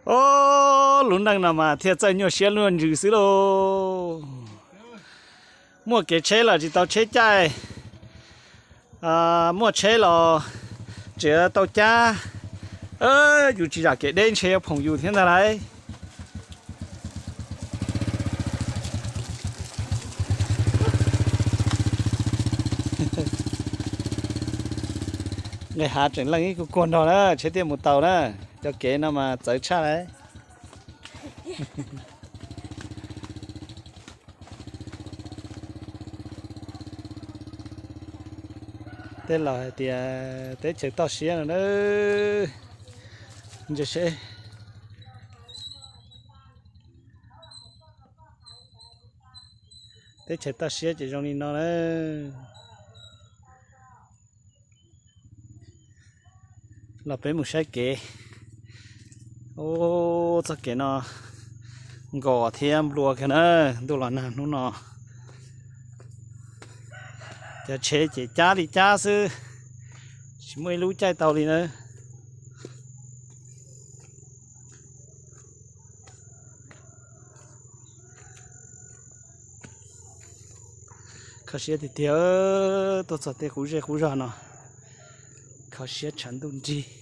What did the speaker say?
Ob, lub neej no mas thiaj txawj nyuaj siab luaj ntsws xwb lauj. Muaj kev tsheb los tsis tau tsheb caij, muaj tsheb los tseem tau cab. Yus tsis zam kev deb ntshe yuav phoom yus thiab ntag lauj. Nqis hav tseem leej ib kuag kuag nrog na, tsheb thiaj mus tau na. Cov kev no mas txawv tshaj lauj. Tej laus hais tias teb chaws toj siab no na. Ntshe seb, teb chaws toj siab ces zoo li no na. Los peb mus saib kev. Ub, txoj kev no nkos thiab nplua kawg na, ntuj los nag hnub no. Cov tsheb ces cab li cab xwb, tsis muaj ib lub caij tau li na. Kho siab tiag tiag, tuaj txog tej qub zej qub zog no, kho siab tshav ntuj nrig.